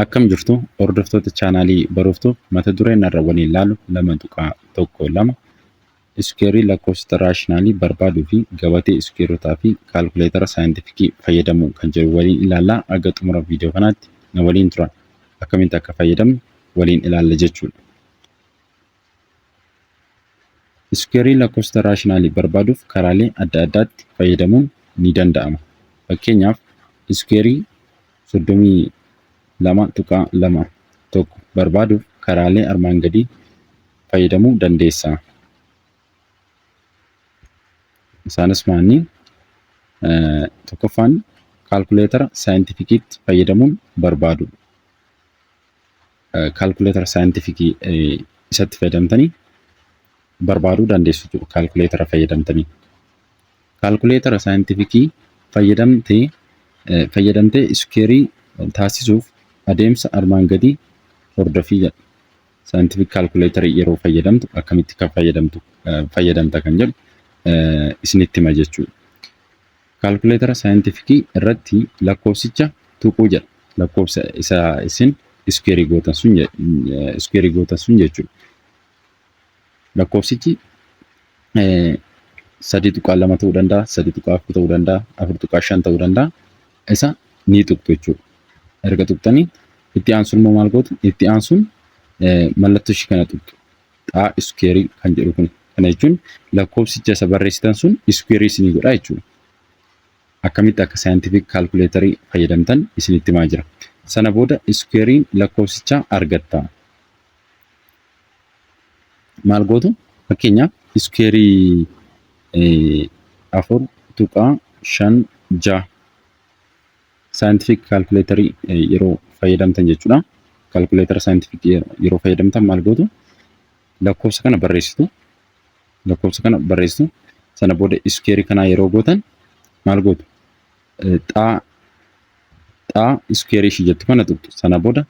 Akkam jirtu hordoftoota chaanaalii Baruuftuu, mata dureen har'a waliin ilaallu 2.12 iskuweerii lakkoofsota raashinaalii barbaaduu fi gabatee iskuweerotaa fi kaalkuleetara saayintifikii fayyadamuu kan jedhu waliin ilaallaa. Aga xumura viidiyoo kanaatti na waliin tura, akkamitti akka fayyadamnu waliin ilaalla jechuudha. Iskuweerii lakkoofsota raashinaalii barbaaduuf karaalee adda addaatti fayyadamuun ni danda'ama. Fakkeenyaaf, iskuweerii 32.21 barbaaduuf karaalee armaan gadii fayyadamuu dandeessa. Isaanis maanni? Tokkoffaan, kaalkuleetara saayintifikiitti fayyadamuun barbaadu. Kaalkuleetara saayintifikii isatti fayyadamtanii barbaaduu dandeessu jechuudha. Kaalkuleetara fayyadamtanii. Kaalkuleetara saayintifikii fayyadamtee iskuweerii taasisuuf adeemsa armaan gadii hordofii jedha. Scientific kaalkuleetarii yeroo fayyadamtu akkamitti kan fayyadamtu fayyadamta kan jedhu isinitti hima jechuudha. Kaalkuleetara saayintifikii irratti lakkoofsicha tuquu jedha. Lakkoofsa isa isin iskuweerii gootan sun iskuweerii gootan sun jechuudha. Lakkoofsichi 3.2 ta'uu danda'a, 3.4 ta'uu danda'a, 4.5 ta'uu danda'a. Isa ni tuqxu jechuudha. Erga tuqxanii itti aansuun immoo maal gootu? Itti aansuun mallattoo ishii kana tuqxu. Xaa iskuweerii kan jedhu kun. Kana jechuun lakkoofsicha isa barreessitan sun iskuweerii isinii godha jechuudha. Akkamitti akka scientific calculatorii fayyadamtan isinitti himaa jira. Sana booda iskuweeriin lakkoofsichaa argatta. Maal gootu? Fakkeenyaaf, iskuweerii 4.56 scientific calculatorii yeroo fayyadamtan jechuudha. Calculator scientific yeroo fayyadamtan maal gootu? Lakkoofsa kana barreessitu. Lakkoofsa kana barreessitu. Sana booda iskuweerii kanaa yeroo gootan maal gootu? Xaa xaa iskuweerii ishii jettu kana tuqxu. Sana booda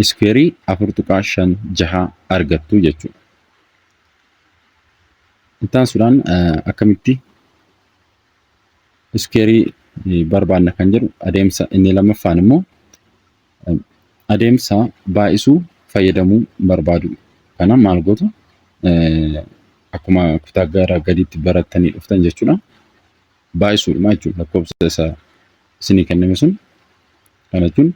iskuweerii 4.56 argattu jechuudha. Itti aansuudhaan akkamitti iskuweerii barbaanna kan jedhu, adeemsa inni lammaffaan immoo adeemsa baay'isuu fayyadamuu barbaadu. Kana maal gootu? Akkuma kutaa gara gadiitti barattanii dhuftan jechuudha. Baay'isuudhuma jechuudha lakkoofsa isa isinii kenname sun. Kana jechuun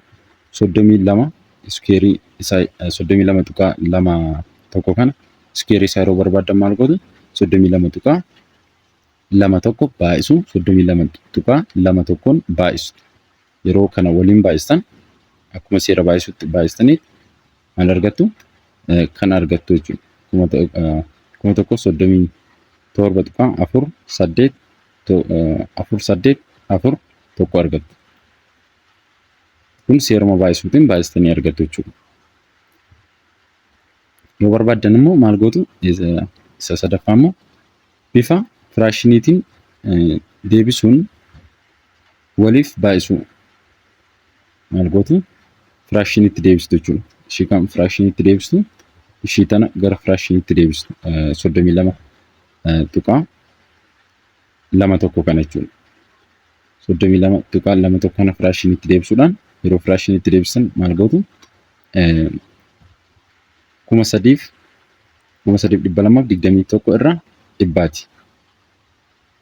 32 iskuweerii isaa 32.21 kana iskuweerii isaa yeroo barbaaddan maal gootu? 32.21 baay'isuu 32.21n baay'istu. Yeroo kana waliin baay'istan, akkuma seera baay'isuutti baay'istanii maal argattu? Kan argattu jechuudha. 1037.48 4841 argattu. Kun seeruma baay'isuutiin baay'istanii argattu jechuudha. Yoo barbaaddan immoo maal gootu? Isa sadaffaa immoo bifa firaakshiniitiin deebisuun waliif baay'isuu. Maal gootu? Firaakshiniitti deebistu jechuudha. Ishii kan firaakshiniitti deebistu, ishii tana gara firaakshiniitti deebistu, 32.21 kana jechuudha. 32.21 kana firaakshiniitti deebisuudhaan, yeroo firaakshiniitti deebisan maal gootu? 3221 irra dhibbaati.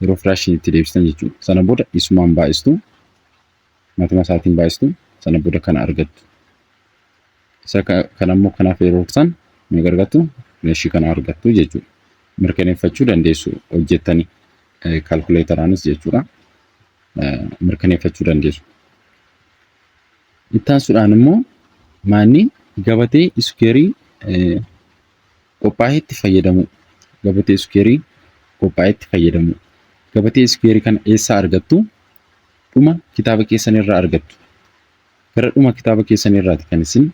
Yeroo firaakshiniitti deebistan jechuudha. Sana booda isumaan baay'istu, matuma isaatiin baay'istu, sana booda kana argattu. Isa kana immoo kanaaf yeroo ibsan meeqa argattu? Meeshii kana argattu jechuudha. Mirkaneeffachuu dandeessu hojjettanii, kaalkuleetaraanis jechuudha. Mirkaneeffachuu dandeessu. Itti aansuudhaan immoo maanni? Gabatee iskuweerii qophaa'etti fayyadamuu. Gabatee iskuweerii qophaa'etti fayyadamuu. Gabatee iskuweerii kana eessaa argattu? Dhuma kitaaba keessan irraa argattu. Gara dhuma kitaaba keessan irraati kan isin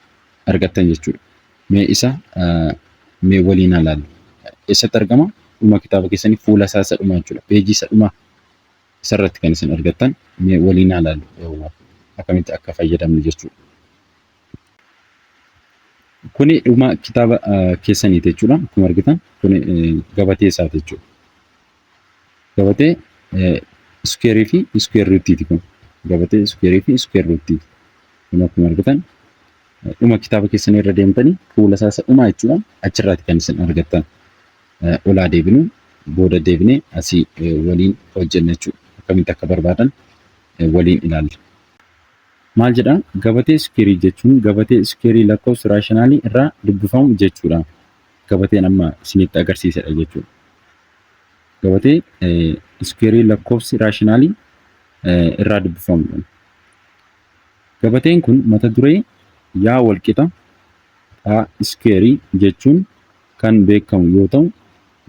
argattan jechuudha. Mee isa mee waliin haa ilaallu. Eessatti argama? Dhuma kitaaba keessanii fuula isaa isa dhumaa jechuudha. Peejii isa dhumaa isarratti kan isin argattan. Mee waliin haa ilaallu akkamitti akka fayyadamnu jechuudha. Kuni dhuma kitaaba keessaniiti jechuudha. Akkuma argitan kuni gabatee isaati jechuudha. Gabatee iskuweerii fi square rootiiti kun. Gabatee iskuweerii fi square rootiiti. Kun akkuma argitan dhuma kitaaba keessanii irra deemtanii fuula isaa isa dhumaa jechuudha. Achirraati kan isin argattan. Olaa deebinu booda deebinee asii waliin hojjenna jechuudha. Akkamitti akka barbaadan waliin ilaalla. Maal jedha? Gabatee iskeerii jechuun gabatee iskeerii lakkoofsi raashinaalii irraa dubbifamu jechuudha. Gabateen amma isinitti agarsiisedha jechuudha. Gabatee iskeerii lakkoofsi raashinaalii irraa dubbifamudha. Gabateen kun mata duree yaa walqixa xaa iskeerii jechuun kan beekamu yoo ta'u,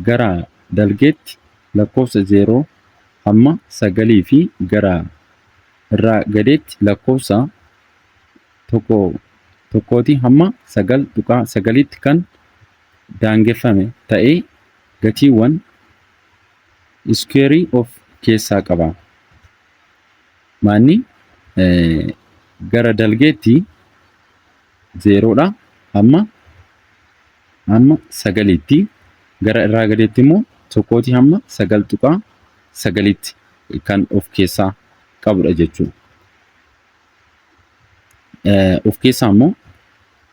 gara dalgeetti lakkoofsa 0 hamma 9 fi gara irraa gadeetti lakkoofsa 1 tokkootii hamma 9.9tti kan daangeffame ta'ee gatiiwwan iskeerii of keessaa qaba. Maanni gara dalgeetti zeeroodha hamma hamma sagaliitti, gara irraa gadeetti immoo tokkootii hamma 9.9tti kan of keessaa qabudha jechuudha. Of keessaa immoo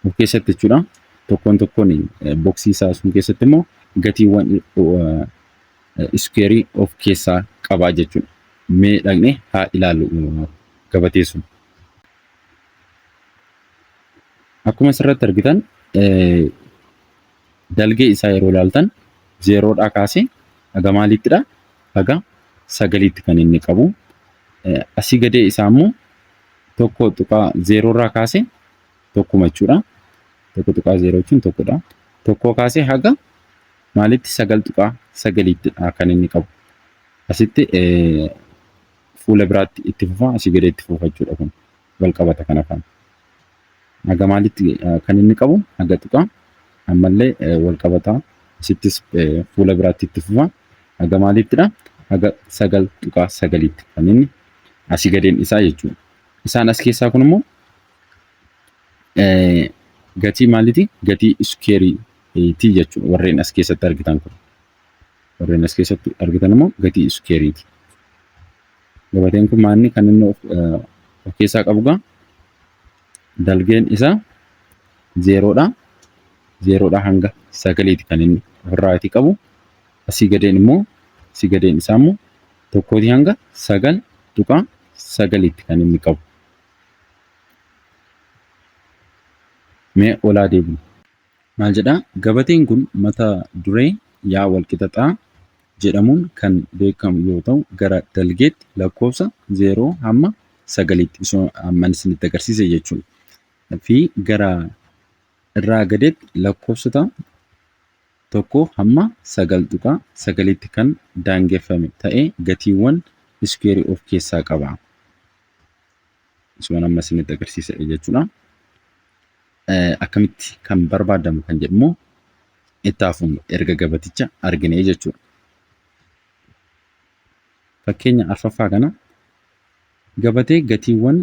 of keessatti jechuudha. Tokkoon tokkoon boksii isaa sun keessatti immoo gatiiwwan iskuweerii of keessaa qabaa jechuudha. Mee dhaqnee haa ilaallu gabatee sun. Akkuma asirratti argitan dalgee isaa yeroo ilaaltan zeeroodhaa kaasee haga maaliittidha? Haga sagaliitti kan inni qabu. Asii gadee isaa immoo 1.0 irraa kaasee tokkuma jechuudha. 1.0 jechuun tokkodha. Tokkoo kaasee haga maalitti 9.9ttidha kan inni qabu. Asitti fuula biraatti itti fufa, asii gadee itti fufa jechuudha kun. Wal qabata kana faana. Haga maalitti kan inni qabu haga tuqaa ammallee wal qabata. Asittis fuula biraatti itti fufa. Haga maalittidha? Haga 9.9tti kan inni asii gadeen isaa jechuudha. Isaan as keessaa kun immoo gatii maaliiti? Gatii iskeeriiti jechuudha. Warreen as keessatti argitan kun. Warreen as keessatti argitan immoo gatii iskeeriiti. Gabateen kun maanni kan inni of keessaa qabu gaa dalgeen isaa zeeroodha. Zeeroodha hanga sagaliiti kan inni ofirraatii qabu. Asii gadeen immoo asii gadeen isaa immoo tokkootii hanga 9.9tti kan inni qabu. Mee olaa deebinu. Maal jedhaa? Gabateen kun mata duree yaa walqixa xaa jedhamuun kan beekamu yoo ta'u, gara dalgeetti lakkoofsa 0 hamma 9tti isuma amman isinitti agarsiise jechuudha. Fi gara irraa gadeetti lakkoofsota 1 hamma 9.9tti kan daangeffame ta'ee gatiiwwan iskuweerii of keessaa qaba. Isuman amma isinitti agarsiise jechuudha. Akkamitti kan barbaadamu kan jedhu immoo itti hafuun erga gabaticha arginee jechuudha. Fakkeenya arfaffaa kana gabatee gatiiwwan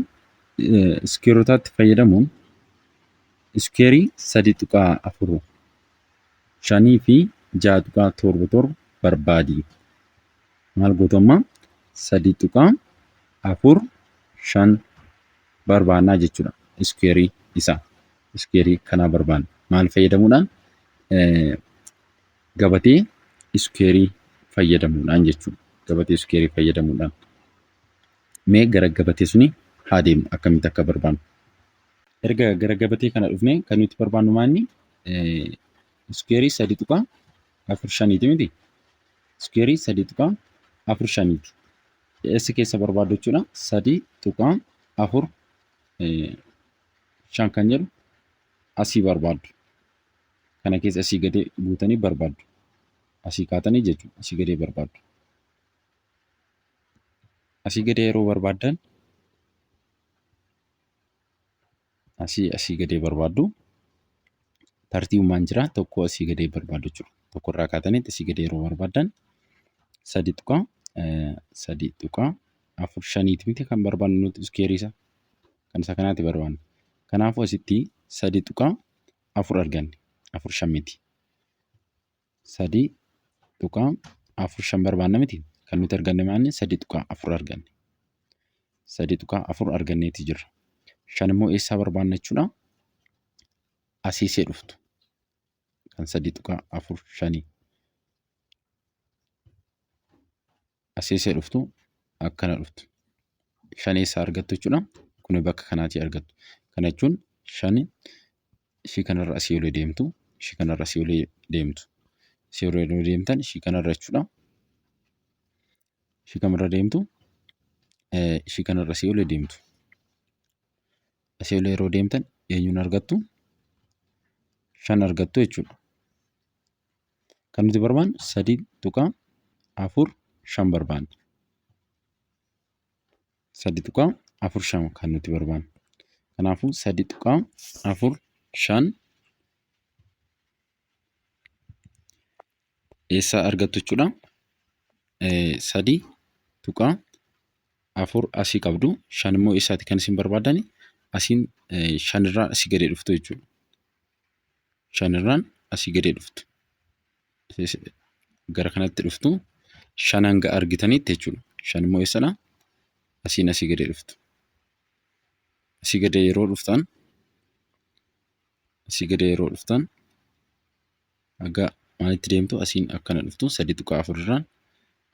iskuweerotaatti fayyadamuun iskuweerii 3.45 fi 6.77 barbaadi. Maal gootu amma 3.45 barbaannaa jechuudha. Iskuweerii isaa. Iskuweerii kanaa barbaanna. Maal fayyadamuudhaan? Gabatee iskuweerii fayyadamuudhaan jechuudha. Gabatee iskuweerii fayyadamuudhaan. Mee gara gabatee suni haa deemnu akkamitti akka barbaannu. Erga gara gabatee kana dhufnee kan nuti barbaannu maanni iskuweerii 3.45ti miti. Iskuweerii 3.45ti. S keessa barbaaddu jechuudha. 3.45 kan jedhu asii barbaaddu. Kana keessa asii gadee guutanii barbaaddu. Asii kaatanii jechuudha. Asii gadee barbaaddu. Asii gadee yeroo barbaaddan asii gadee barbaaddu. Tartiibumaan jira tokko asii gadee barbaaddu jechuudha. Tokko irraa kaatanii asii gadee yeroo barbaaddan 3.45ti miti kan barbaannu nuti iskeerii isaa. Kan isa kanaati barbaannu. Kanaafuu asitti 3.4 arganne. 4 5 miti. 3.45 barbaanna miti. Kan nuti arganne maanni 3.4 arganne. 3.4 arganneeti jirra. Shan immoo eessaa barbaanna jechuudha? Asii isee dhuftu. Kan 3.45. Asii isee dhuftu akkana dhuftu. Shan eessaa argattu jechuudha? Kun bakka kanaatii argattu. Kana jechuun shan ishii kanarra asii olee deemtu, ishii kanarra asii olee deemtu. Asii olee yeroo deemtan ishii kanarra jechuudha. Ishii kamirra deemtu? Ishii kanarra asii olee deemtu. Asii olee yeroo deemtan eenyuun argattu? Shan argattu jechuudha. Kan nuti barbaannu 3.45 barbaanna. 3.45 kan nuti barbaannu. Kanaafuu 3.45 eessaa argattu jechuudha? 3.4 asii qabdu. Shan immoo eessaati kan isin barbaadani? Asiin shanirraa asii gadee dhuftu jechuudha. Shanirraan asii gadee dhuftu. Gara kanatti dhuftu shan hanga argitanitti jechuudha. Shan immoo eessadha? Asiin asii gadee dhuftu. Asii gadee yeroo dhuftan asii gadee yeroo dhuftan haga maalitti deemtu asiin akkana dhuftu 3.4 irraan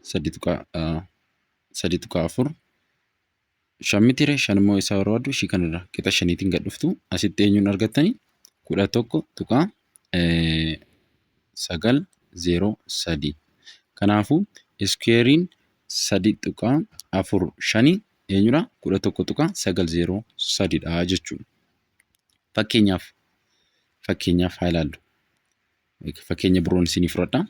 3.4 shan mitiire shan immoo isaa barbaaddu ishii kanarra qixa shaniitiin gad dhuftu asitti eenyuun argattanii 11.903. Kanaafuu iskuweeriin 3.45 eenyudha? 11.903 dha jechuudha. Fakkeenyaaf haa ilaallu. Fakkeenya biroon isinii fudhadha.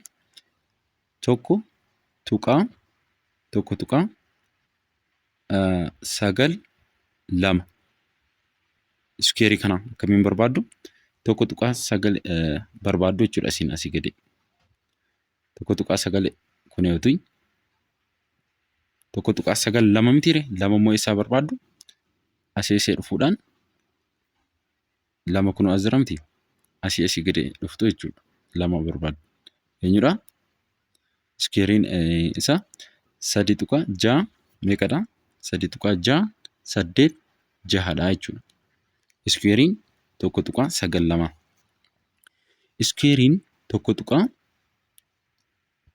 1.1.92 iskuweerii kana akkamiin barbaaddu? 1.9 barbaaddu jechuudha isin asii gadi. 1.9 kun yoo ta'u 1.92 mitiire lama immoo eessaa barbaaddu? Asii asii dhufuudhaan lama kunoo as jira miti asii asii gadi dhuftu jechuudha. Lama barbaaddu. Eenyudha? Iskuweeriin isaa 3.6 meeqadha? 3.686dha jechuudha. Iskuweeriin 1.92. Iskuweeriin tokko tuqaa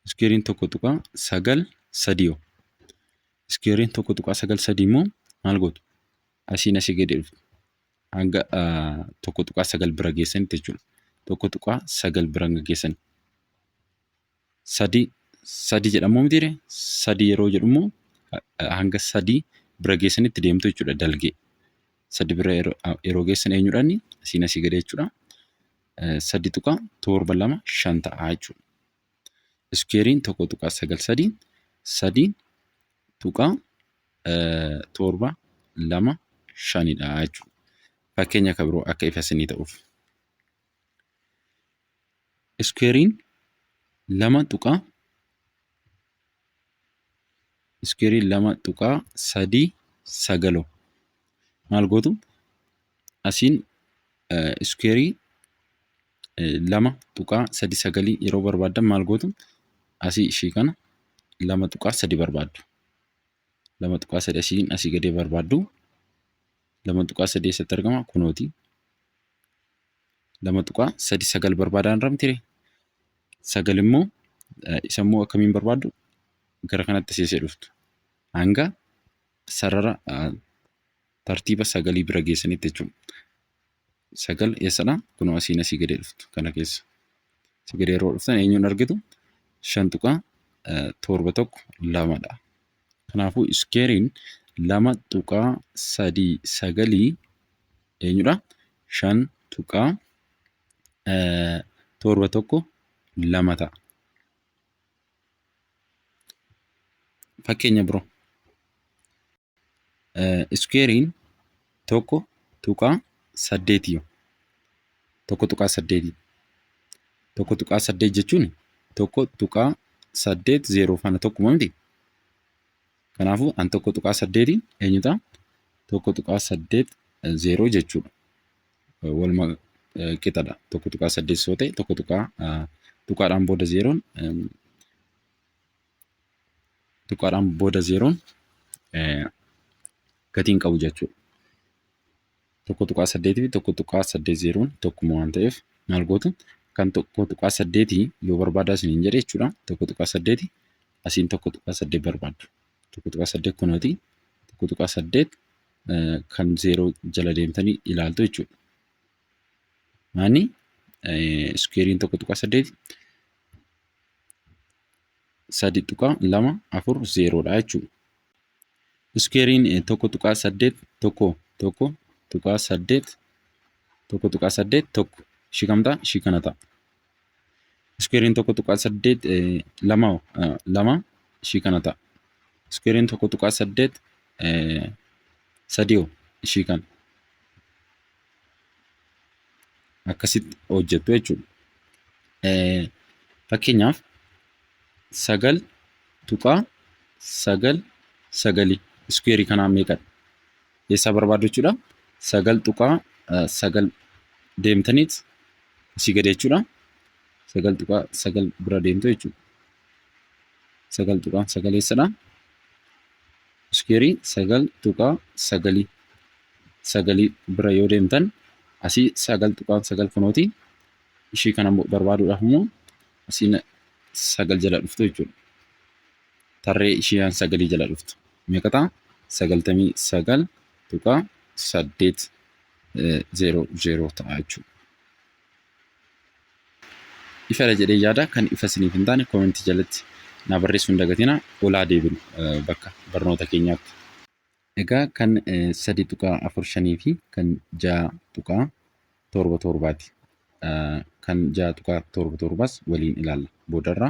iskuweeriin 1.93 hoo? Iskuweeriin 1.93 immoo maal gootu? Asiin asii gadi dhuftu. Hanga 1.9 bira geessanitti jechuudha. 1.9 bira hanga geessan. Sadi sadi jedhamoo mitiire? Sadi yeroo jedhu immoo hanga sadii bira geessanitti deemtu jechuudha dalgee. Sadi bira yeroo geessan eenyudha inni? Asiin asii gadi jechuudha. 3.725 ta'a jechuudha. Iskuweeriin 1.93 3.725dha jechuudha. Fakkeenya kan biroo akka ifa isinii ta'uuf. Iskuweeriin lama tuqaa iskuweeriin 2.39 maal gootu? Asiin iskuweerii 2.39 yeroo barbaaddan maal gootu? Asii ishii kana 2.3 barbaaddu. 2.3 asiin asii gadee barbaaddu. 2.3 eessatti argama? Kunooti. 2.39 barbaadaan irra miti. Sagal immoo isa immoo akkamiin barbaaddu? Gara kanatti seesee dhuftu. Hanga sarara tartiiba sagalii bira geessanitti jechuudha. Sagal eessadha? Kunoo asiin asii gadee dhuftu kana keessa. Asii gadee yeroo dhuftan eenyuun argitu? 5.712dha. Kanaafuu iskeeriin 2.39 eenyudha? 5.712 ta'a. Fakkeenya biroo. Iskuweeriin 1.8 1.8 1.8 jechuun 1.80 faana tokkuma miti. Kanaafuu an 1.8 eenyu ta'a? 1.80 jechuudha. Waluma qixadha. 1.8 yoo ta'e tokko tuqaa tuqaadhaan booda zeeroon tuqaadhaan booda zeeroon gatii hin qabu jechuudha. 1.8 fi 1.80 tokkuma waan ta'eef maal gootu? Kan 1.8 yoo barbaadaa isiniin jedhe jechuudha. 1.8 asiin 1.8 barbaaddu. 1.8 kunooti. 1.8 kan zeeroo jala deemtanii ilaaltu jechuudha. Maani iskuweeriin 1.8 3.240 dha jechuudha. Iskuweeriin 1.8 1 1.8 1.8 1 ishii kam ta'a? Ishii kana ta'a. Iskuweeriin 1.8 2 2 ishii kana ta'a. Iskuweeriin 1.8 3 ishii kana. Akkasitti hojjettu jechuudha. Fakkeenyaaf 9.99 iskuweerii kanaa meeqadha? Eessaa barbaaddu jechuudha? 9.9 deemtaniit asii gadi jechuudha. 9.9 bira deemtu jechuudha. 9.9 eessadha? Iskuweerii 9.9 sagalii bira yoo deemtan asii 9.9 kunooti. Ishii kana barbaaduudhaaf immoo asiin 9 jala dhuftu jechuudha. Tarree ishii sagalii jala dhuftu. Meeqa ta'a? 99.800 ta'a jechuudha. Ifadha jedhee yaada. Kan ifa isiniif hin taane koomentii jalatti naa barreessuu hin dagatinaa. Olaa deebinu bakka barnoota keenyaatti. Egaa kan 3.45 fi kan 6.77ti. Kan 6.77s waliin ilaalla. Boodarra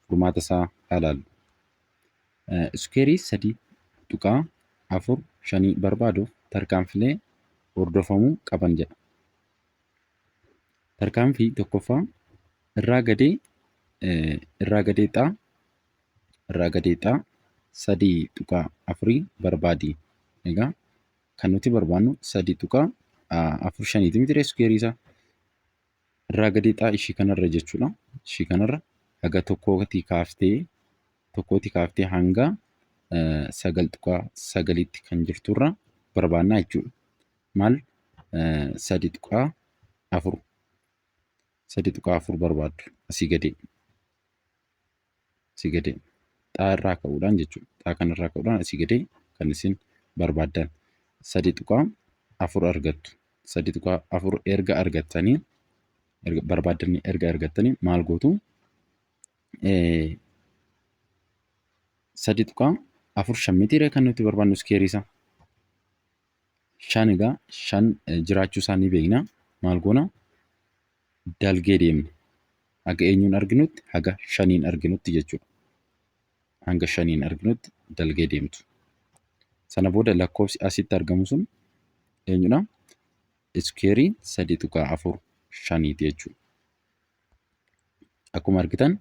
furmaata isaa haa ilaallu. Iskuweerii 3.45 barbaaduuf tarkaanfilee hordofamuu qaban jedha. Tarkaanfii tokkoffaa irraa gadee irraa gadee xaa irraa gadee xaa 3.4 barbaadi. Egaa kan nuti barbaannu 3.45ti miti iskuweerii isaa. Irraa gadee xaa ishii kanarra jechuudha. Ishii kanarra haga tokkootii kaaftee hanga 9.9tti kan jirturra barbaannaa jechuudha. Maal 3.4 3.4 barbaaddu asii gadee. Asii gadee xaa irraa ka'uudhaan jechuudha. Xaa kanarraa ka'uudhaan asii gadee kan isin barbaaddan 3.4 argattu. 3.4 erga argattanii, barbaaddanii erga argattanii maal gootu? 3.45 mitiiree kan nuti barbaannu iskeerii isaa? Shan egaa shan jiraachuu isaa ni beekna. Maal goona? Dalgee deemna. Haga eenyuun arginutti? Haga shaniin arginutti jechuudha. Hanga shaniin arginutti dalgee deemtu. Sana booda lakkoofsi asitti argamu sun eenyudha? Iskeerii 3.45ti jechuudha. Akkuma argitan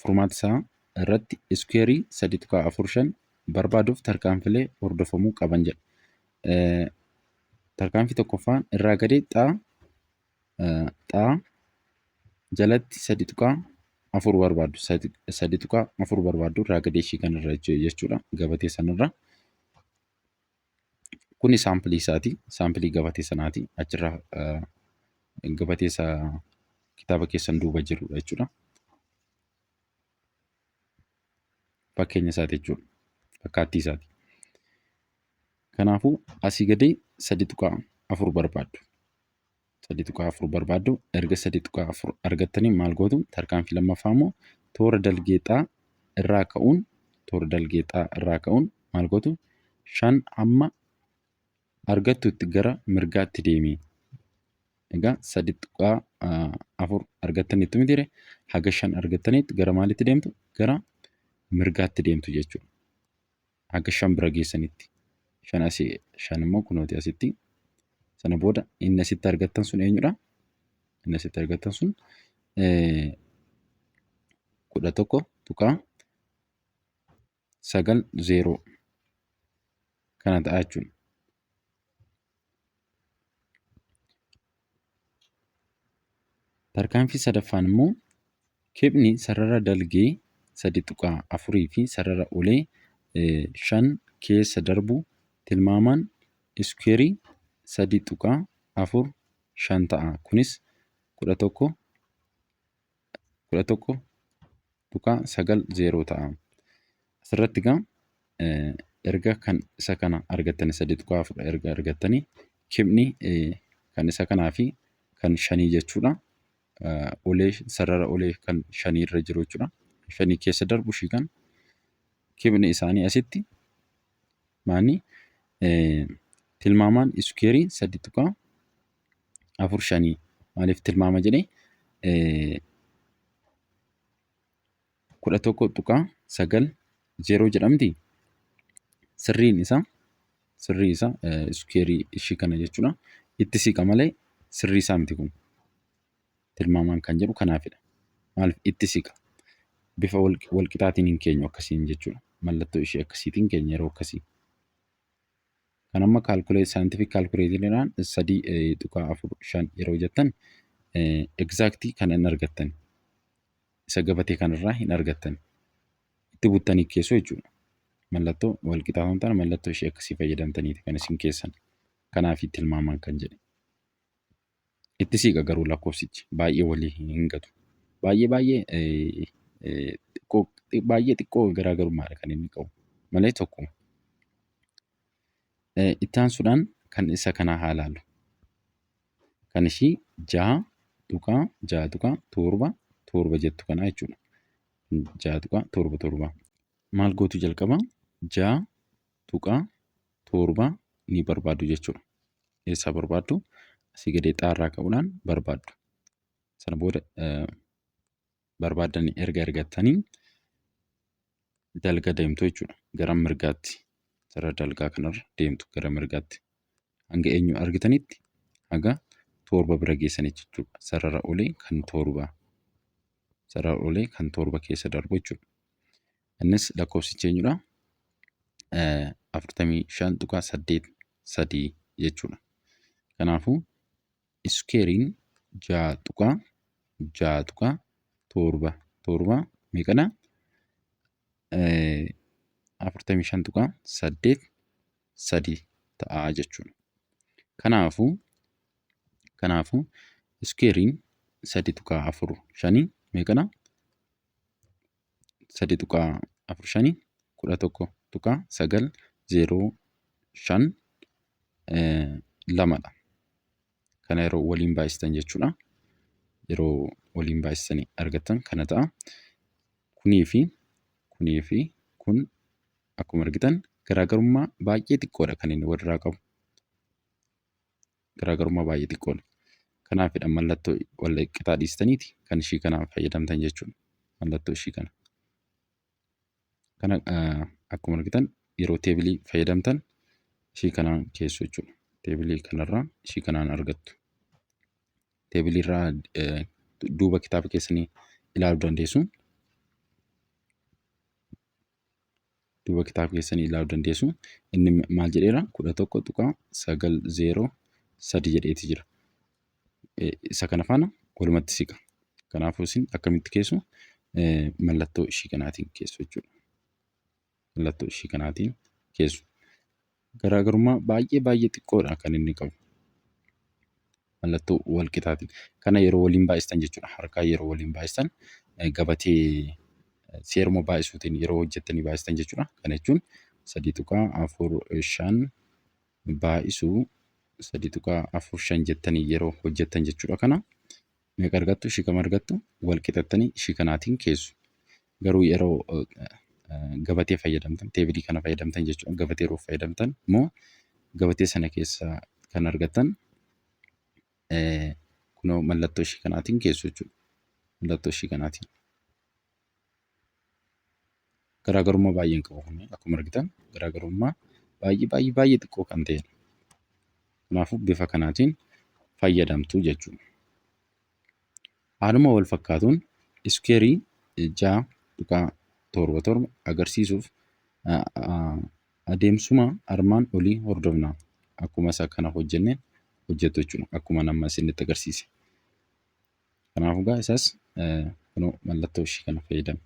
furmaata isaa irratti iskeerii 3.45 barbaaduuf tarkaanfilee hordofamuu qaban jedha. Tarkaanfii tokkoffaan irraa gadee xaa xaa jalatti 3.4 barbaaddu. 3.4 barbaaddu irraa gadee ishii kanarra jechuudha. Gabatee sanarra. Kuni saampilii isaati. Saampilii gabatee sanaati. Achirraa gabatee isaa kitaaba keessan duuba jirudha jechuudha. Fakkeenya isaati jechuudha. Fakkaattii isaati. Kanaafuu asii gadee 3.4 barbaaddu. 3.4 barbaaddu. Erga 3.4 argattanii maal gootu? Tarkaanfii lammaffaa immoo toora dalgee xaa irraa ka'uun maal gootu? Shan hamma argattutti gara mirgaatti deemi. Egaa 3.4 argattaniittu mitiire? Haga shan argattaniitti gara maalitti deemtu? Gara mirgaatti deemtu jechuudha. Haga shan bira geessanitti. Shan asii, shan immoo kunooti asitti. Sana booda inni asitti argattan sun eenyudha? Inni asitti argattan sun 11.90 kana ta'a jechuudha. Tarkaanfii sadaffaan immoo kibni sarara dalgee 3.4 fi sarara olee 5 keessa darbu tilmaamaan Iskuweerii 3.45 ta'a. Kunis 11.90 ta'a. Asirratti egaa erga kan isa kana argattanii, 3.4 erga argattanii, kibni kan isa kanaa fi kan shanii jechuudha. Ulee sarara ulee kan shanii irra jiru jechuudha. Shanii keessa darbu ishii kana kibni isaanii asitti maani tilmaamaan iskuweerii 3.45. Maaliif tilmaama jedhee? 11.90 jedhamti. Sirriin isaa sirrii isaa iskuweerii ishii kana jechuudha. Itti siqa malee sirrii isaa miti kun. Tilmaamaan kan jedhu kanaafidha. Maaliif itti siqa? Bifa wal qixaatiin hin keenyu akkasiin jechuudha. Mallattoo ishee akkasiitiin keenya yeroo akkasii. Kan amma scientific calculatoriidhaan 3.45 yeroo jettan exact kan hin argattan. Isa gabatee kanarraa hin argattan. Itti buttanii keessoo jechuudha. Mallattoo wal qixaa hin taane mallattoo ishee akkasii fayyadamtaniiti kan isin keessan. Kanaaf tilmaamaan kan jedhe. Itti siqa garuu lakkoofsichi baay'ee walii hin gatu. Baay'ee baay'ee xiqqoo, baay'ee xiqqoo garaagarummaadha kan inni qabu malee tokkuma. Itti aansuudhaan kan isa kanaa haa ilaallu. Kan ishii 6.6.77 jettu kanaa jechuudha. 6.77. Maal gootu jalqaba? 6.7 ni barbaaddu jechuudha. Eessaa barbaaddu? Asii gadee xaarraa ka'uudhaan barbaaddu. Sana booda barbaaddanii erga argattanii dalga deemtu jechuudha. Gara mirgaatti. Sarara dalgaa kanarra deemtu gara mirgaatti. Hanga eenyu argitanitti? Haga torba bira geessanitti jechuudha. Sarara olii kan torba. Sarara olii kan torba keessa darbu jechuudha. Innis lakkoofsichi eenyudha? 45.83 jechuudha. Kanaafuu iskuweeriin 6.6.77 meeqadha? 45.83 ta'a jechuudha. Kanaafuu iskuweeriin 3.45 meeqadha? 3.45 11.905 lamadha. Kana yeroo waliin baay'istan jechuudha. Yeroo waliin baay'istanii argattan kana ta'a. Kunii fi kunii fi kun akkuma argitan garaagarummaa baay'ee xiqqoodha kan inni walirraa qabu. Garaagarummaa baay'ee xiqqoodha. Kanaafidha mallattoo wal qixaa dhiistaniiti kan ishii kana fayyadamtan jechuudha. Mallattoo ishii kana. Kana akkuma argitan yeroo teebilii fayyadamtan ishii kanaan keessu jechuudha. Teebilii kanarraa ishii kanaan argattu. Teebilii irraa duuba kitaaba keessanii ilaaluu dandeessu. Duuba kitaaba keessanii ilaaluu dandeessu. Inni maal jedheera? 11.903 jedheeti jira. Isa kana faana walumatti siqa. Kanaafuu isin akkamitti keessu? Mallattoo ishii kanaatiin keessu jechuudha. Mallattoo ishii kanaatiin keessu. Garaagarummaa baay'ee baay'ee xiqqoodha kan inni qabu. Mallattoo wal qixaatiin. Kana yeroo waliin baay'istan jechuudha. Harkaa yeroo waliin baay'istan gabatee seeruma baay'isuutiin yeroo hojjettanii baay'istan jechuudha. Kana jechuun 3.45 baay'isuu 3.45 jettanii yeroo hojjettan jechuudha. Kana meeqa argattu? Ishii kam argattu? Wal qixattanii ishii kanaatiin keessu. Garuu yeroo gabatee fayyadamtan, teebilii kana fayyadamtan jechuudha. Gabatee yeroo fayyadamtan immoo gabatee sana keessaa kan argattan kunoo mallattoo ishii kanaatiin keessu jechuudha. Mallattoo ishii kanaatiin. Garaagarummaa baay'ee hin qabu kun akkuma argitan garaagarummaa baay'ee baay'ee baay'ee xiqqoo kan ta'edha. Kanaafuu bifa kanaatiin fayyadamtu jechuudha. Haaluma wal fakkaatuun iskuweerii 6.77 agarsiisuuf adeemsuma armaan olii hordofna. Akkuma isa kana hojjenneen hojjettu jechuudha. Akkuma nama isinitti agarsiise. Kanaafuu egaa isas kunoo mallattoo ishii kana fayyadamna.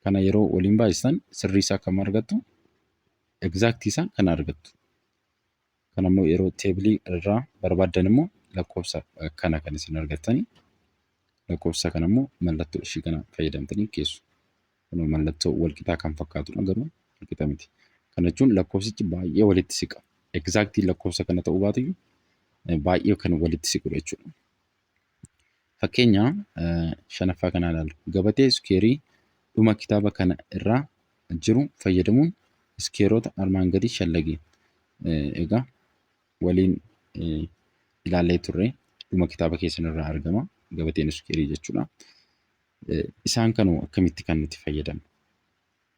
Kana yeroo waliin baay'istan sirrii isaa kam argattu? Exact isaa kana argattu. Kan ammoo yeroo teebilii irraa barbaaddan immoo lakkoofsa kana kan isin argattani. Lakkoofsa kana immoo mallattoo ishii kana fayyadamtanii keessu. Kun mallattoo walqixaa kan fakkaatudha, garuu walqixa miti. Kana jechuun lakkoofsichi baay'ee walitti siqa. Exactly lakkoofsa kana ta'uu baatuyyuu baay'ee kan walitti siqudha jechuudha. Fakkeenya shanaffaa kana ilaalu. Gabatee iskeerii dhuma kitaaba kana irraa jiru fayyadamuun iskeerota armaan gadii shallagi. Egaa waliin ilaallee turre, dhuma kitaaba keessan irraa argama gabateen iskeerii jechuudha. Isaan kanoo akkamitti kan nuti fayyadamnu?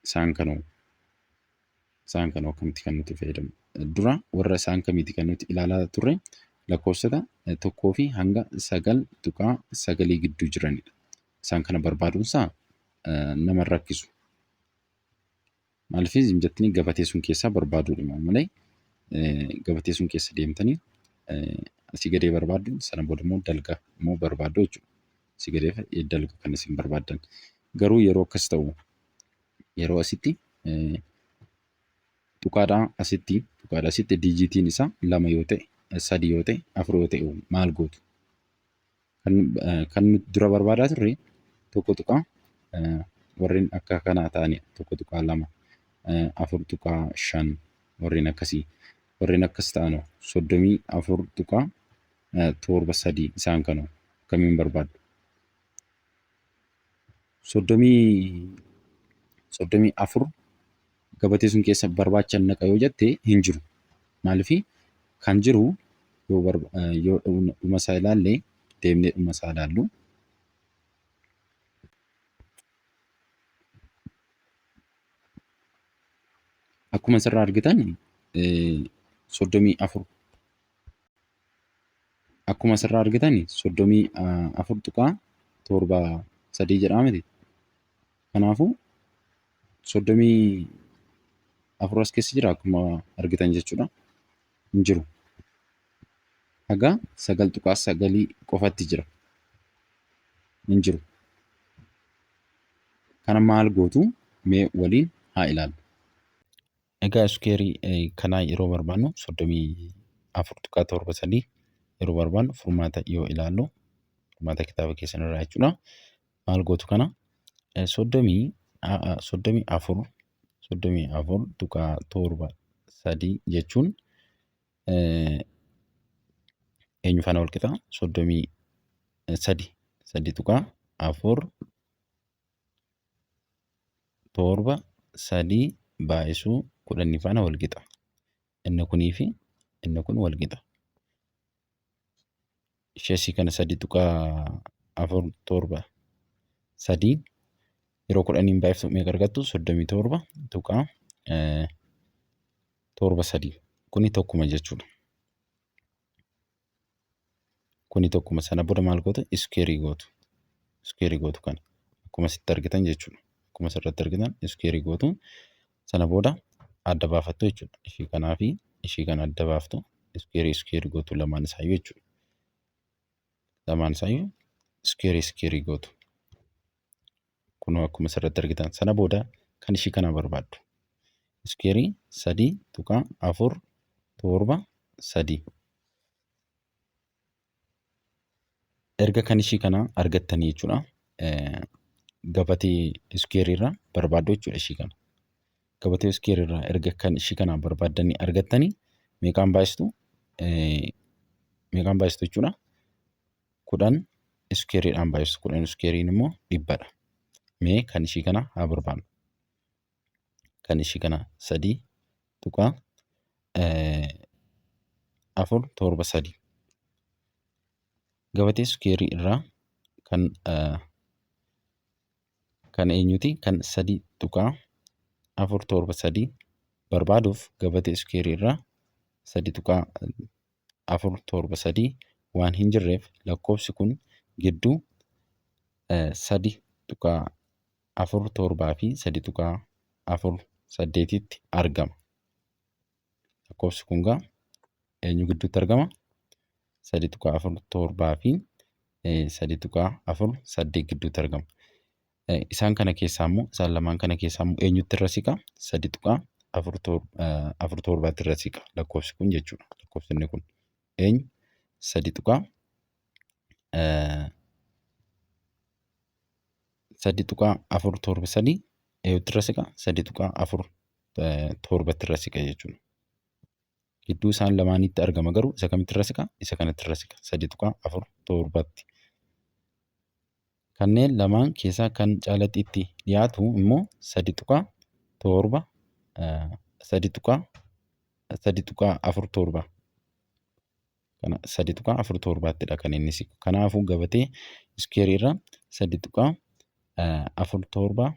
Isaan kanoo akkamitti kan nuti fayyadamnu? Dura warra isaan kamiiti kan nuti ilaalaa turre? Lakkoofsota 1 fi hanga 9.9 gidduu jiranidha. Isaan kana barbaaduunsaa nama rakkisu. Maaliif jettanii, gabatee sun keessaa barbaaduudhuma malee, gabatee sun keessa deemtanii asii gadee barbaaddu, sana booda immoo dalga immoo barbaaddu jechuudha. Asii gadee dalga kan isin barbaaddan. Garuu yeroo akkas ta'u, yeroo asitti tuqaadhaa asitti diijitiin isaa lama yoo ta'e, sadi yoo ta'e, afur yoo ta'e maal gootu? Kan nuti dura barbaadaa turre tokko tuqaa warreen akka kanaa ta'anidha. 1.2, 4.5, warreen akkasii. Warreen akkas ta'anoo, 34.73, isaan kanoo akkamiin barbaaddu? 34 gabatee sun keessa barbaachan naqa yoo jette hin jiru. Maaliif kan jiru yoo dhuma isaa ilaalle, deemnee dhuma isaa ilaallu. Akkuma asirraa argitan 34, akkuma asirraa argitan 34.73 jedhaa miti. Kanaafuu 34 as keessa jira akkuma argitan jechuudha. Hin jiru. Haga 9.9 qofatti jira. Hin jiru. Kana maal gootu? Mee waliin haa ilaallu. Egaa iskeerii kanaa yeroo barbaannu, 34.73 yeroo barbaannu, furmaata yoo ilaallu, furmaata kitaaba keessan irraa jechuudha. Maal gootu? Kana 34.73 jechuun eenyu faana wal qixa? 33, 3.473 baay'isuu 10 faana wal qixa. Inni kunii fi inni kun wal qixa. Ishee kana 3.473 yeroo 10n baay'iftu meeqa argattu? 37.73. Kuni tokkuma jechuudha. Kuni tokkuma. Sana booda maal gootu? Iskeerii gootu. Iskeerii gootu kana. Akkuma asitti argitan jechuudha. Akkuma asirratti argitan iskeerii gootu. Sana booda adda baafattu jechuudha. Ishii kanaa fi ishii kana adda baaftu. Iskeerii iskeerii gootu lamaan isaayyuu jechuudha. Lamaan isaayyuu iskeerii iskeerii gootu. Kunoo akkuma asirratti argitan. Sana booda kan ishii kana barbaaddu. Iskeerii 3.473. Erga kan ishii kana argattanii jechuudha. Gabatee iskeerii irraa barbaaddu jechuudha ishii kana. Gabatee iskeerii irraa erga kan ishii kana barbaaddanii argattanii meeqaan baay'istu? Meeqaan baay'istu jechuudha? 10 iskeeriidhaan baay'istu. 10 iskeeriin immoo 100dha. Mee kan ishii kana haa barbaannu. Kan ishii kana 3.473. Gabatee iskeerii irraa kan eenyuti? Kan 3.473 barbaaduuf gabatee iskeerii irraa 3.473 waan hin jirreef lakkoofsi kun gidduu 3.47 fi 3.48tti argama. Lakkoofsi kun gaa eenyu gidduutti argama? 3.47 fi 3.48 gidduutti argama. Isaan kana keessaa immoo, isaan lamaan kana keessaa immoo eenyutti irra siqa? Sadi tuqaa afur torbaatti irra siqa lakkoofsi kun jechuudha. Lakkoofsi inni kun eenyu? 3.3.473 eenyutti irra siqa? 3.47tti irra siqa jechuudha. Gidduu isaan lamaanitti argama, garuu isa kamitti irra siqa? Isa kanatti irra siqa. 3.47tti. Kanneen lamaan keessaa kan caalatti itti dhiyaatu immoo 3.7, 3.47. Kana 3.47ttidha kan inni siqu. Kanaafuu gabatee iskuweerii irra 3.47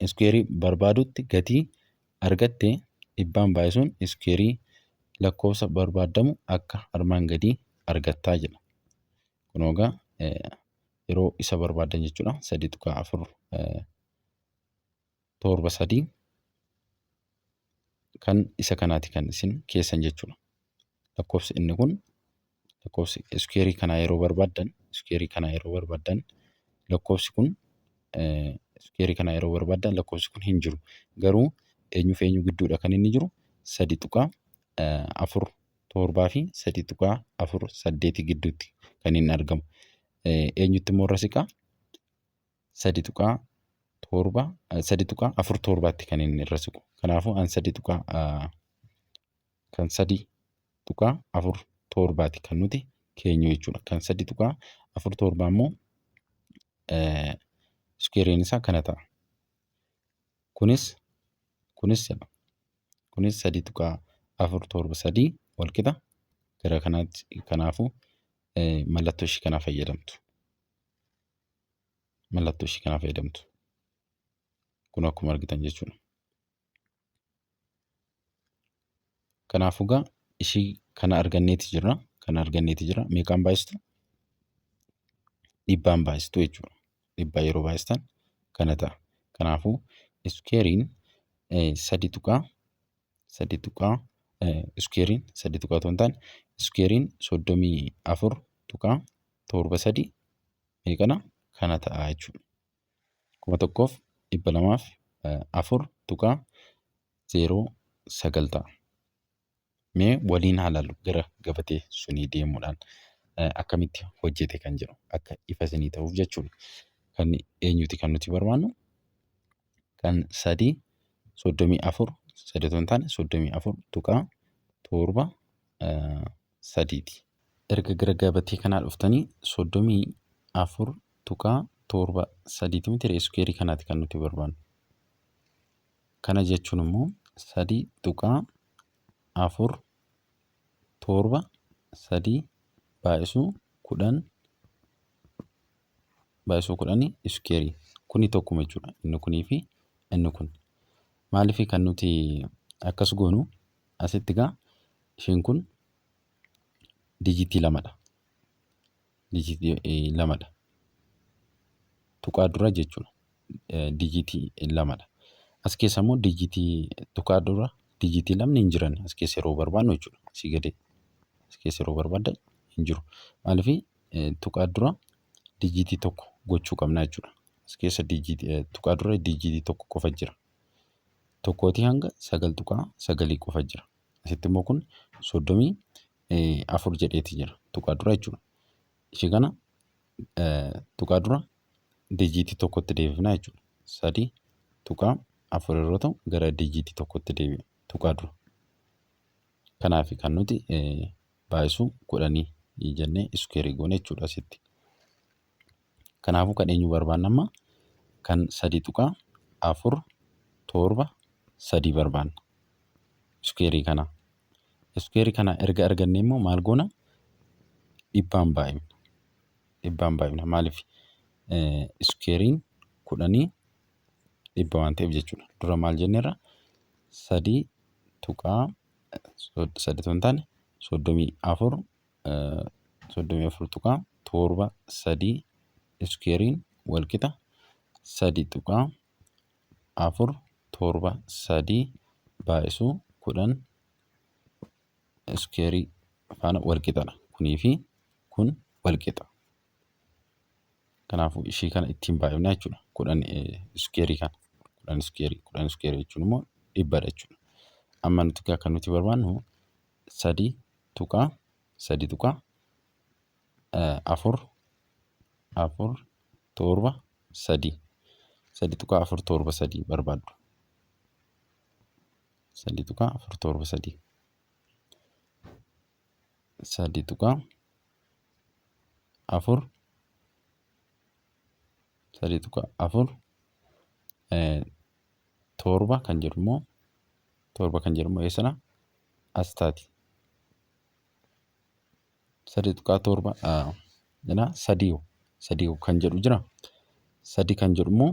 iskuweerii barbaadutti gatii argatte dhibbaan baay'isuun iskuweerii lakkoofsa barbaadamu akka armaan gadii argattaa jedha. Kun egaa yeroo isa barbaadan jechuudha. 3.473 kan isa kanaati kan isin keessan jechuudha. Lakkoofsi inni kun, lakkoofsi iskuweerii kanaa yeroo barbaaddan, iskuweerii kanaa yeroo barbaaddan, lakkoofsi kun, iskuweerii kanaa yeroo barbaaddan, lakkoofsi kun hin jiru. Garuu eenyuuf eenyu gidduudha kan inni jiru? 3.47 fi 3.48 gidduutti kan inni argamu. Eenyutti immoo irra siqaa? 3.7, 3.47tti kan inni irra siqu. Kanaafuu an kan 3.47ti kan nuti keenyu jechuudha. Kan 3.47 immoo iskuweeriin isaa kana ta'a. Kunis 3.473 wal qixa gara kanaatti. Kanaafuu mallattoo ishii kanaa fayyadamtu. Mallattoo ishii kanaa fayyadamtu. Kun akkuma argitan jechuudha. Kanaafuu egaa ishii kana arganneeti jirra. Kana arganneeti jira. Meeqaan baay'istu? Dhibbaan baay'istu jechuudha. Dhibbaa yeroo baay'istan kana ta'a. Kanaafuu iskuweeriin 3.3 tuqaa, iskuweeriin 3 tuqaa otoo hin taane, iskuweeriin 34.73 meeqana? Kana ta'a jechuudha. 1204.09 ta'a. Mee waliin haa ilaallu, gara gabatee sunii deemuudhaan akkamitti hojjete kan jedhu akka ifa isinii ta'uuf jechuudha. Kan eenyuti kan nuti barbaannu? Kan sadii 34, sadii otoo hin taane 34.73ti. Erga gara gabatee kanaa dhuftanii, 34.73ti miti iskuweerii kanaati kan nuti barbaannu. Kana jechuun immoo 3.473 baay'isuu 10, baay'isuu 10 iskuweerii. Kuni tokkuma jechuudha. Inni kunii fi inni kun. Maaliif kan nuti akkas goonu? Asitti egaa isheen kun dijitii lamadha. Dijitii lamadha. Tuqaa dura jechuudha. Dijitii lamadha. As keessa immoo dijitii tuqaa dura dijitii lamni hin jiran as keessa yeroo barbaannu jechuudha. Asii gadee. As keessa yeroo barbaaddan hin jiru. Maaliif? Tuqaa dura dijitii tokko gochuu qabna jechuudha. As keessa tuqaa dura dijitii tokko qofa jira. Tokkootii hanga 9.9 qofa jira. Asitti immoo kun 34 jedheeti jira. Tuqaa dura jechuudha. Ishee kana tuqaa dura dijitii tokkotti deebifna jechuudha. 3.4 yeroo ta'u gara dijitii tokkotti deebi'a tuqaa dura. Kanaaf kan nuti baay'isuu 10 jennee iskuweerii goone jechuudha asitti. Kanaafuu kan eenyu barbaanna amma? Kan 3.473 barbaanna. Iskuweerii kana. Iskuweerii kana erga arganne immoo maal goona? Dhibbaan baay'ifna. Dhibbaan baay'ifna. Maaliif? Iskuweeriin 10 dhibba waan ta'eef jechuudha. Dura maal jenneerra? 3.3 otoo hin taane 34, 34.73 iskuweeriin wal qixa 3.473 baay'isuu 10 iskuweerii faana wal qixadha. Kunii fi kun wal qixa. Kanaafuu ishii kana ittiin baay'ifna jechuudha. 10 iskuweerii kana. 10 iskuweerii, 10 iskuweerii jechuun immoo Dhibbadha jechuudha. Amma nuti egaa kan nuti barbaannu 3.3 tuqaa 4 4 7 3 3.473 barbaaddu. 3.473 3.4 3.4 7 kan jedhu immoo 7 kan jedhu immoo eessadha? As taati. 3.7 jedha. Sadii sadii kan jedhu jira. Sadi kan jedhu immoo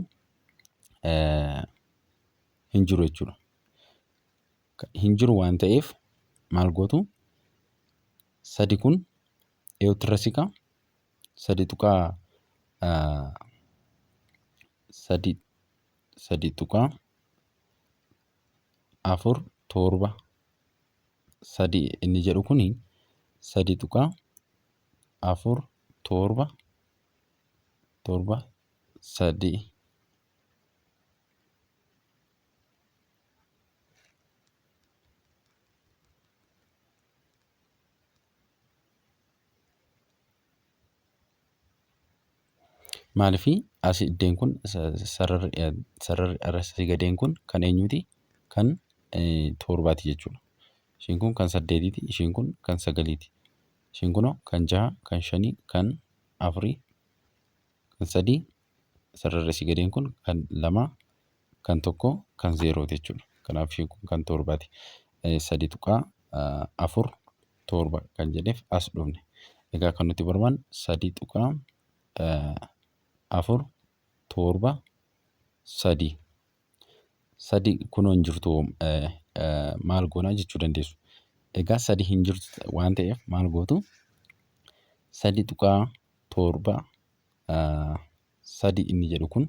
hin jiru jechuudha. Hin jiru waan ta'eef maal gootu? Sadi kun eeyutti irra siqa? Sadi tuqaa sadi 3.473 inni jedhu kuni 3.4 7 3. Maaliif as iddeen kun sararri asii gadeen kun kan eenyuti? Kan torbaati jechuudha. Ishiin kun kan saddeetiiti. Ishiin kun kan sagaliiti. Ishiin kunoo kan jaha, kan shanii, kan afurii, kan sadii. Sararri asii gadeen kun kan lamaa, kan tokko, kan zeerooti jechuudha. Kanaaf ishiin kun kan torbaati. 3.47 kan jedheef as dhufne. Egaa kan nuti barbaannu 3.473. Sadi kunoo hin jirtu maal goonaa jechuu dandeessu. Egaa sadi hin jirtu waan ta'eef maal gootu? 3.73 inni jedhu kun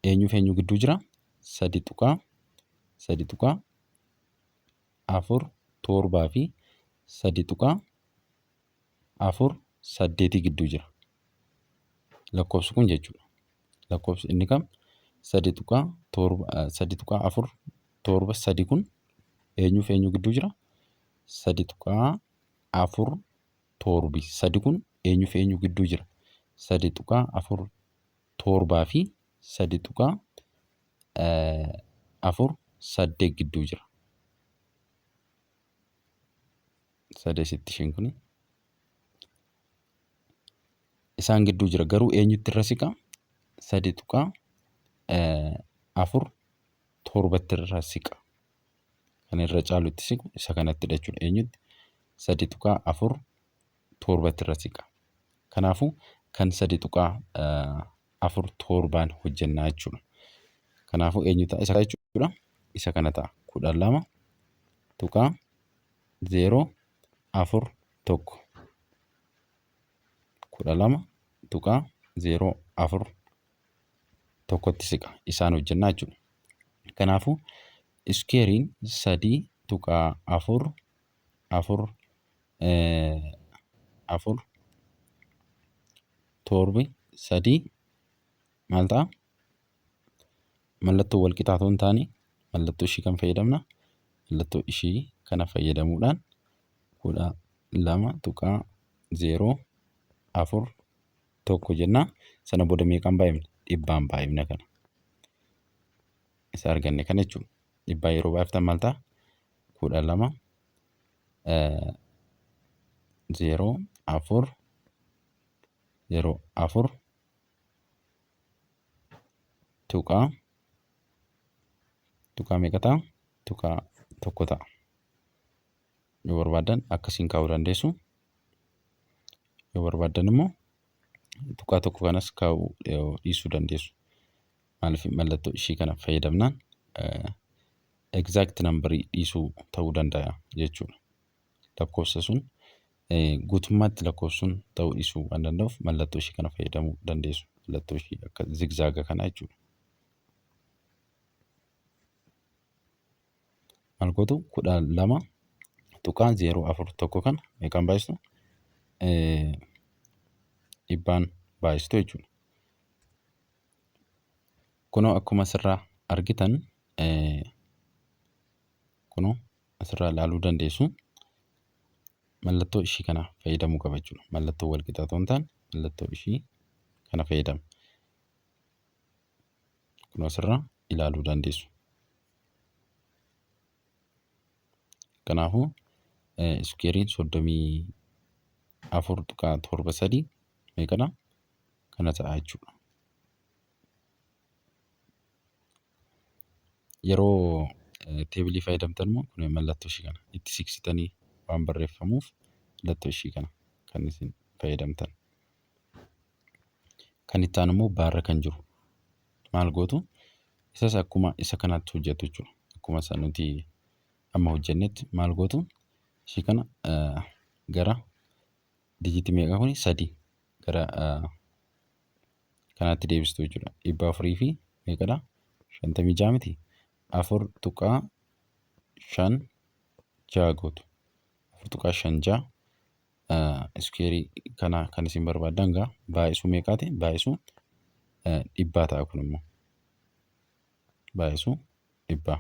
eenyuuf eenyu gidduu jira? 3.3.47 fi 3.48 gidduu jira. Lakkoofsi kun jechuudha. Lakkoofsi inni kam? 3.7 3.473 kun eenyuuf eenyu gidduu jira? 3.4 7 kun eenyuuf eenyu gidduu jira? 3.47 fi 3.48 gidduu jira. Sadeesitti ishiin kun isaan gidduu jira, garuu eenyutti irra siqa? 3.47tti irra siqa. Kan irra caalu itti siqu isa kanattidha jechuudha. Eenyutti? 3.47tti irra siqa. Kanaafuu kan 3.47n hojjennaa jechuudha. Kanaafuu eenyu ta'a isa jechuudha? Isa kana ta'a. 12.041. 12.041tti siqa. Isaan hojjennaa jechuudha. Kanaafuu iskeeriin 3.4 4 4 7 3 maal ta'a? Mallattoo wal qixaa otoo hin taane mallattoo ishii kan fayyadamna. Mallattoo ishii kana fayyadamuudhaan 12.041 jenna. Sana booda meeqaan baay'ifna? Dhibbaan baay'ifna kana. Isa arganne kana jechuudha. Dhibbaan yeroo baay'iftan maal ta'a? 12 0 4 0 4 tuqaa tuqaa meeqa ta'a? Tuqaa tokko ta'a. Yoo barbaaddan akkasiin kaa'uu dandeessu. Yoo barbaaddan immoo tuqaa tokko kanas kaa'uu dhiisuu dandeessu. Maaliif mallattoo ishii kana fayyadamnaan exact number dhiisuu ta'uu danda'a jechuudha. Lakkoofsa sun guutummaatti lakkoofsi sun ta'uu dhiisuu waan danda'uuf mallattoo ishii kana fayyadamuu dandeessu. Mallattoo ishii akka zigzaaga kanaa jechuudha. Maal gootu? 12.041 kana meeqaan baay'istu? Dhibbaan baay'istu jechuudha. Kunoo akkuma asirraa argitan kunoo asirraa ilaaluu dandeessu. Mallattoo ishii kana fayyadamuu qaba jechuudha. Mallattoo wal qixaa otoo hin taane mallattoo ishii kana fayyadama. Kunoo asirraa ilaaluu dandeessu. Kanaafuu iskuweeriin 34.73 meeqadha? Kana ta'a jechuudha. Yeroo teebilii fayyadamtan immoo kun mallattoo ishii kana itti siqsitanii waan barreeffamuuf mallattoo ishii kana kan isin fayyadamtan. Kan itti aanu immoo baarra kan jiru maal gootu? Isas akkuma isa kanaatti hojjettu jechuudha. Akkuma isa nuti amma hojjennetti maal gootu? Ishii kana gara dijitii meeqa kuni? Sadi gara kanaatti deebistu jechuudha. Dhibba afurii fi meeqadha? 56 miti? 4.56 gootu. 4.56 iskuweerii kana kan isin barbaaddan gaa baay'isuu meeqaati? Baay'isuu dhibbaa ta'a kun immoo. Baay'isuu dhibbaa.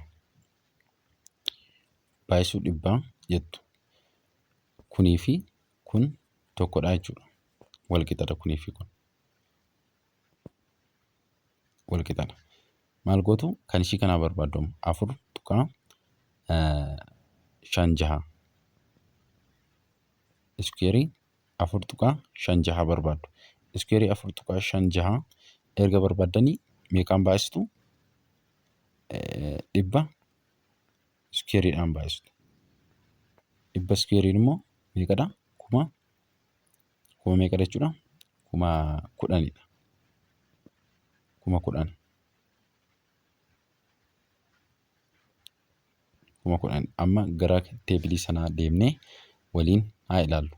Baay'isuu dhibbaa jettu. Kunii fi kun tokkodha jechuudha. Wal qixadha kunii fi kun. Wal qixadha. Maal gootu? Kan ishii kanaa barbaaddu amma 4.56 iskuweerii 4.56 barbaaddu. Iskuweerii 4.56 erga barbaaddanii meeqaan baay'istu? Dhibba iskuweeriidhaan baay'istu. Dhibba iskuweeriin immoo meeqadha? Kuma meeqadha jechuudha? 10,000dha. 10,000. 10,000. Amma gara teebilii sanaa deemnee waliin haa ilaallu.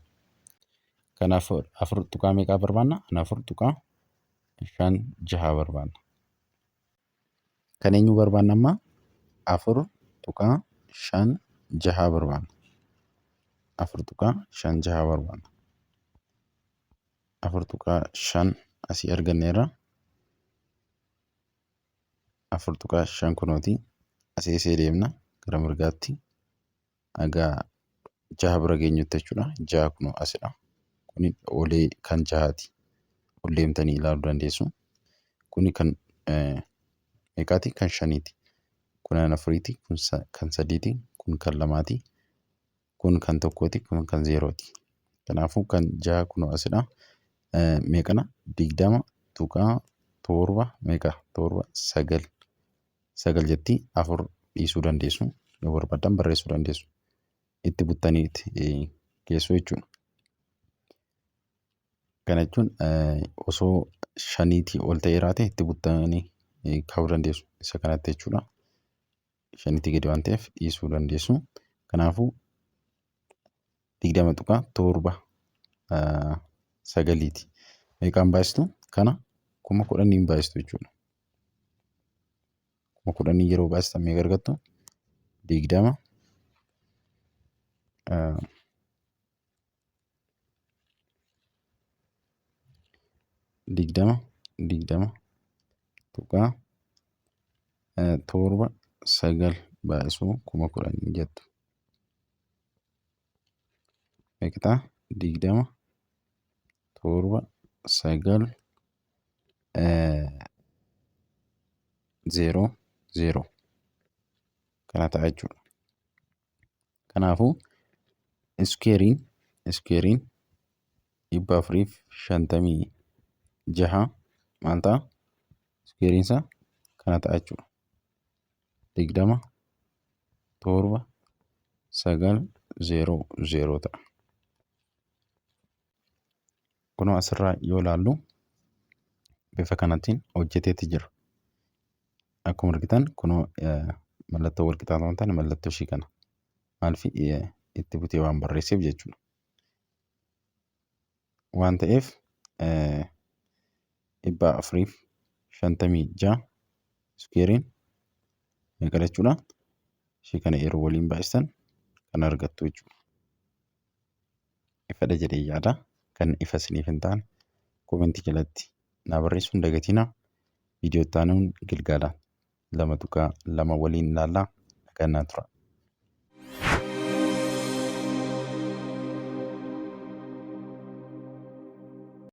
Kanaaf afur tuqaa meeqaa barbaanna? 4.56 barbaanna. Kan eenyu barbaanna amma? 4.56 barbaanna. 4.56 barbaanna. 4.5 asii arganneerra. 4.5 kunooti. Asii asii deemna gara mirgaatti. Haga jaha bira geenyutti jechuudha. Jaha kunoo asidha. Kuni olee kan jahaati. Ol deemtanii ilaaluu dandeessu. Kuni kan meeqaati? Kan shaniiti. Kun kan afuriiti. Kun kan sadiiti. Kun kan lamaati. Kun kan tokkooti. Kun kan zeerooti. Kanaafuu kan jaha kunoo asidha. Meeqana? 20.7 meeqa? 7 9 9 jetti afur dhiisuu dandeessu. Yoo barbaaddan barreessuu dandeessu. Itti buttanii itti geessu jechuudha. Kana jechuun osoo shaniitii ol ta'ee jiraate itti buttanii kaa'uu dandeessu. Isa kanatti jechuudha. Shaniitii gadi waan ta'eef dhiisuu dandeessu. Kanaafuu 20.79ti. Meeqaan baay'istu? Kana 10,000n baay'istu jechuudha. 10,000 yeroo baay'istan meeqa argattu? 20 20 20.79 baay'isuu 10,000 jettu. Meeqa ta'a? 20 7 9 0 0 kana ta'a jechuudha. Kanaafuu iskuweeriin 456 maal ta'a? Iskuweeriin isaa kana ta'a jechuudha. 20 7 9 0 0 ta'a. Kunoo asirraa yoo ilaallu bifa kanaatiin hojjeteeti jira. Akkuma argitan kunoo mallattoo wal qixaa hin taane mallattoo ishii kana maaliif itti butee waan barreesseef jechuudha. Waan ta'eef 456 iskuweeriin meeqa jechuudha? Ishii kana yeroo waliin baay'istan kan argattu jechuudha. Ifadha jedhee yaada. Kan ifa isiniif hin taane koomentii jalatti naa barreessuu hin dagatinaa. Viidiyoo itti aanuun gilgaala 2.2 waliin ilaallaa. Nagaan naa tura.